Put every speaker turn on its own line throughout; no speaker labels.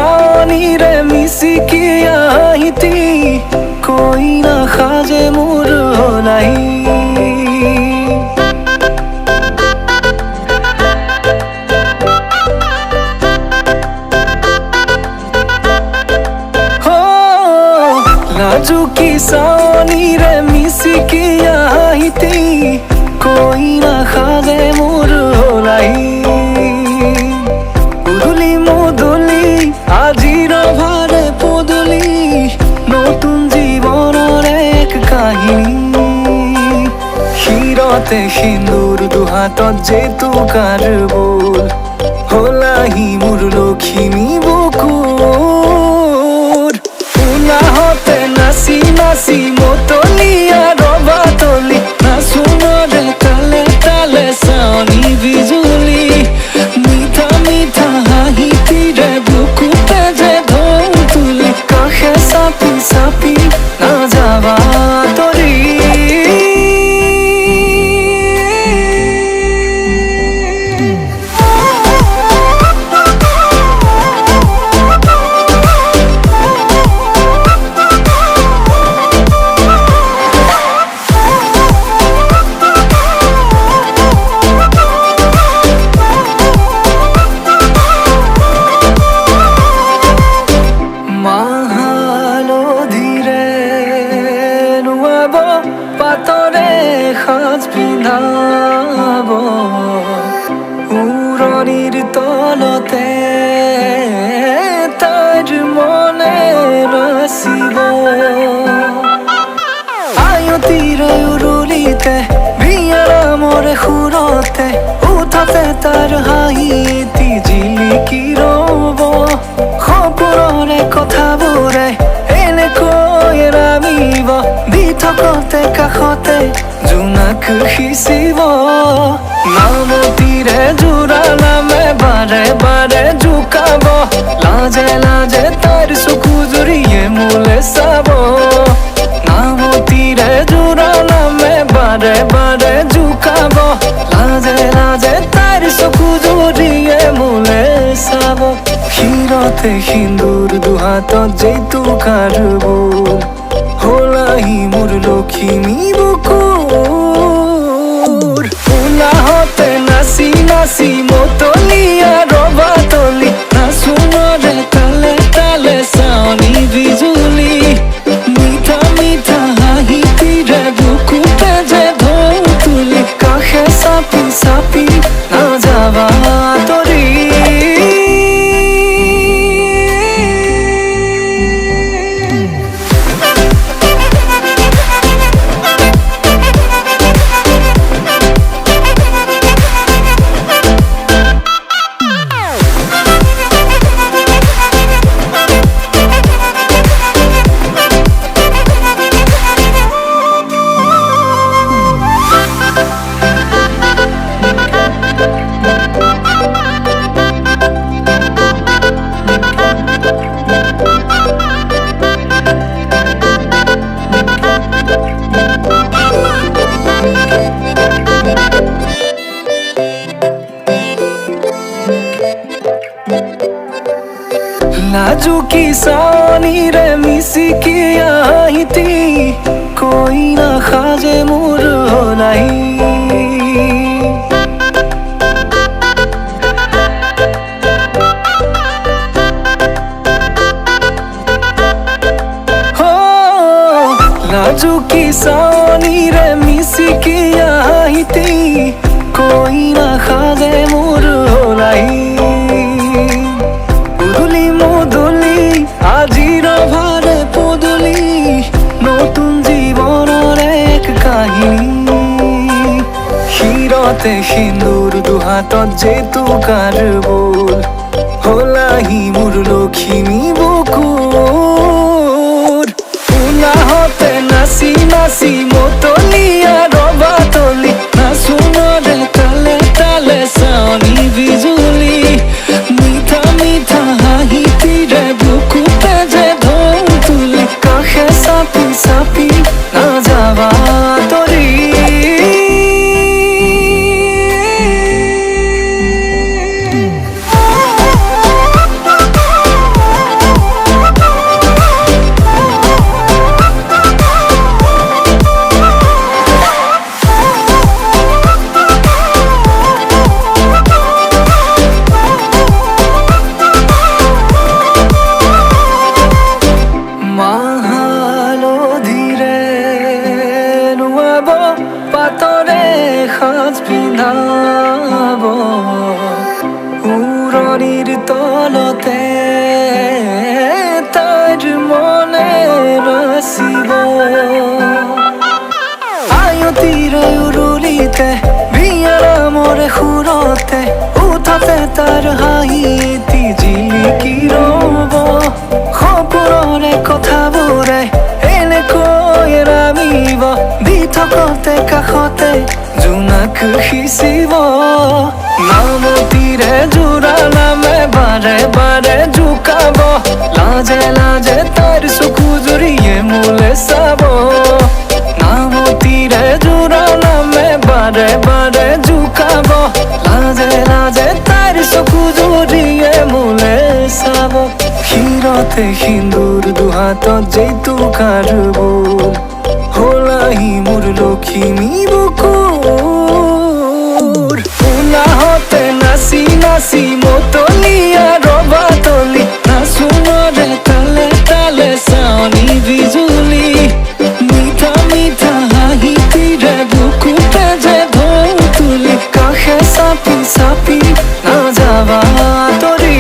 চাৱনিৰে মিচিকিয়া হাঁহিটি কইনা সাজে মোৰ হলাহি। লাজুকী চাৱনিৰে মিচিকিয়া হাঁহিটি কইনা সাজে মোৰ হলাহি। উদুলি মুদুলি আজিৰ ভাৰে পদূলি নতুন জীৱনৰ এক কাহিনী। শিৰতে সিন্দুৰ দুহাতত জেতুকাৰ বোল হলাহি মোৰ লখিমী বকুৰ। উলাহতে নাচি নাচি মতলীয়া ৰবাতলি নাচোনৰে তালে তালে চাৱনি বিজুলী। মিঠা মিঠা হাঁহিটিৰে বুকুতে যে ঢৌ তুলি কাষে চাপি চাপি নাযাবা আঁতৰি। মাহালধিৰে নোৱাব পাতৰে সাজ পিন্ধাব উৰণিৰ তলতে তাৰ মনে নাচিব। আয়তীৰে উৰুলিতে বিয়ানামৰে সুৰতে উঠতে তাৰ হাঁহিটি জিলিকি ৰ'ব। সপোনৰে কথাবোৰে এনেকৈ নামিব দিঠকতে কাষতে জোনাক সিঁচিব। নামতিৰে জোৰা নামে বাৰে বাৰে জোকাব লাজে লাজে তাৰ চকু জুৰিয়ে মোলে চাব। নামতিৰে জোৰা নামে বাৰে বাৰে জোকাব লাজে লাজে তাৰ চকু জুৰিয়ে মোলে চাব। শিৰতে সিন্দুৰ দুহাতত জেতুকাৰ বোল হলাহি মোৰ লখিমী বকুৰ। উলাহতে নাচি নাচি মতলীয়া ৰবাতলি নাচোনৰে তালে তালে চাৱনি বিজুলী। মিঠা মিঠা হাঁহিটিৰে বুকুতে যে ঢৌ তুলি কাষে চাপি চাপি নাযাবা আঁতৰি। লাজুকী চাৱনিৰে মিচিকিয়া হাঁহিটি কইনা সাজে মোৰ হলাহি। লাজুকী চাৱনিৰে মিচিকিয়া হাঁহিটি কইনা সাজে মোৰ হলাহি। উদুলি মুদুলি আজিৰ ভাৰে পদূলি নতুন জীৱনৰ এক কাহিনী। শিৰতে সিন্দুৰ দুহাতত জেতুকাৰ বোল হলাহি মোৰ লখিমী বকুৰ। উলাহতে নাচি নাচি মতলীয়া ৰবাতলি নাচোনৰে তালে তালে চাৱনি বিজুলী। মিঠা মিঠা হাঁহিটিৰে বুকুতে যে ঢৌ তুলি কাষে চাপি চাপি নাযাবা আঁতৰি। তাৰ হাঁহি এটি জিলিকি ৰ'ব। সপোনৰে কথাবোৰে এনেকৈ নামিব, দি থকতে কাষতে জোনাক সিঁচিব। নামতিৰে যোৰা নামে বাৰে বাৰে জোকাব, লাজে লাজে তাৰ চকু জুৰিয়ে মোলে চাব। নামতিৰে যোৰা নামে বাৰে বাৰে জোকাব, লাজে লাজে তাৰ চকু জুৰিয়ে মোলে চাব। শিৰতে সিন্দুৰ দুহাতত জেতুকাৰ বোল, হলাহি মোৰ লখিমী বুকুৰ। উলাহতে নাচি নাচি মতলীয়া ৰবা তলি, নাচোনৰে তালে তালে চাৱনি বিজুলী। মিঠা মিঠা হাঁহিটিৰে বুকুতে যে ঢৌ তুলি, কাষে চাপি চাপি নাযাবা আঁতৰি।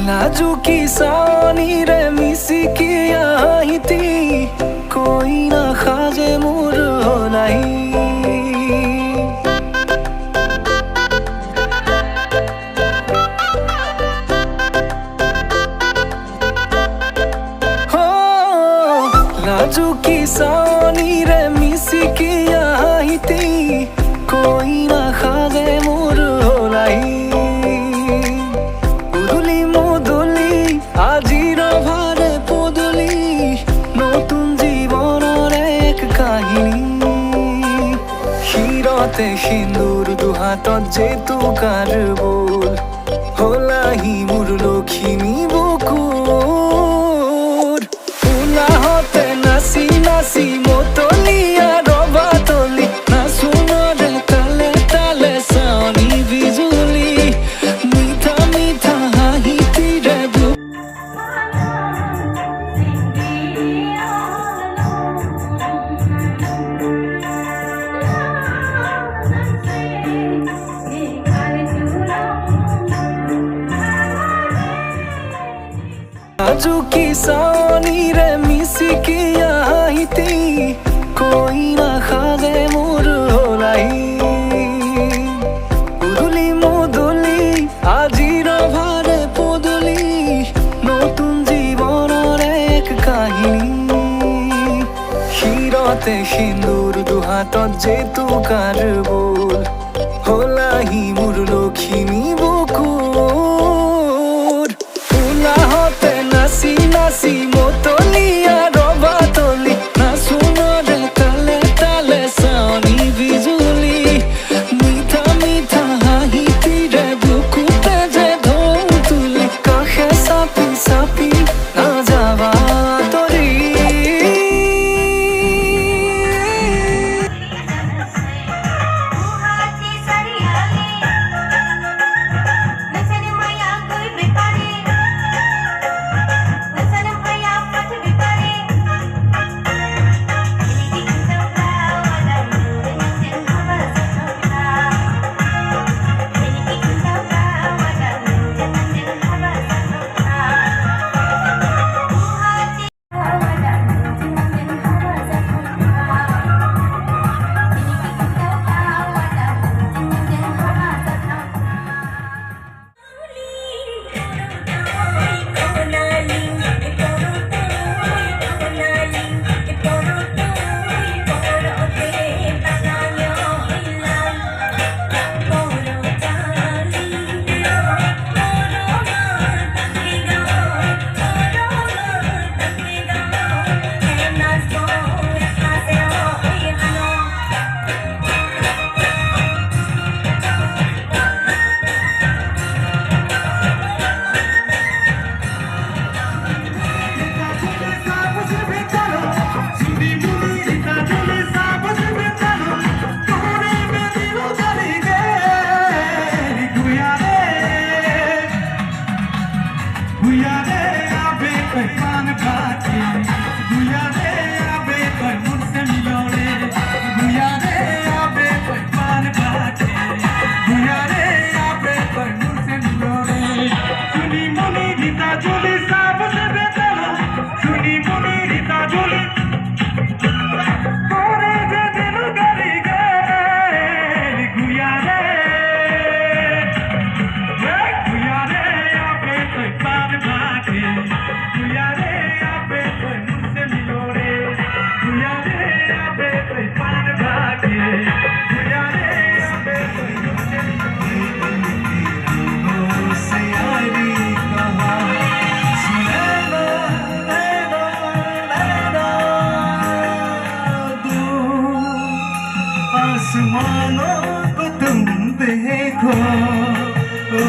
লাজুকী চাৱনিৰে মিচিকিয়া হাঁহিটি, কইনা সাজে মোৰ হলাহি। লাজুকী চাৱনিৰে মিচিকিয়া হাঁহিটি, কইনা সাজে মোৰ হলাহি। উদুলি মুদুলি আজিৰ ভাৰে পদূলি, নতুন জীৱনৰ এক কাহিনী। শিৰতে সিন্দুৰ দুহাতত জেতুকাৰ বোল, হলাহি মোৰ লখিমী বুকুৰ। উলাহতে নাচি নাচি মতলীয়া ৰবা তলি, নাচোনৰে তালে তালে চাৱনি বিজুলী। মিঠা মিঠা হাঁহিটিৰে লাজুকী চাৱনিৰে মিচিকিয়া হাঁহিটি, কইনা সাজে মোৰ হলাহি। উদুলি মুদুলি আজিৰ ভাৰে পদূলি, নতুন জীৱনৰ এক কাহিনী। শিৰতে সিন্দুৰ দুহাতত জেতুকাৰ বোল, হলাহি মোৰ লখিমী বুকুৰ। চাপি চাপি নাযাবা আঁতৰি।
গুৱাহাটী চাৰিআলি নচনে মায়া গৈ বেপাৰী, নচনে মায়া পথ বেপাৰী।
आसमानों को तुम देखो, ओ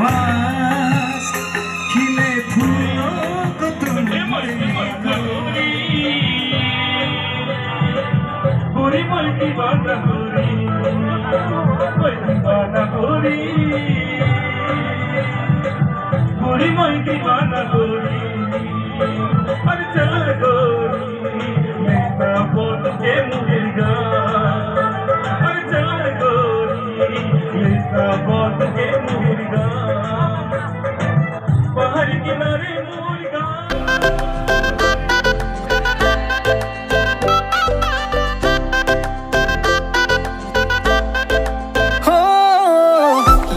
आस खिले फूलों को तुम देखो।
गोरी मुल्की बाना गोरी, बाना गोरी, गोरी मुल्की बाना गोरी। अरे चल गोरी, मैं बोल के मुर्गा। अरे चल गोरी, मैं बोल के मुर्गा, पहाड़ किनारे मुर्गा।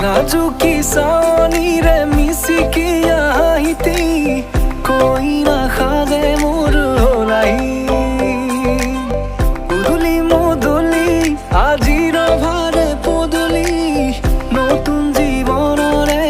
লাজুকী চাৱনিৰে মিচিকিয়া হাঁহিটি কইনা সাজে মোৰ ওলাই। গধূলি মধূলি আজিৰ ভাৰে পদূলি নতুন জীৱনৰে।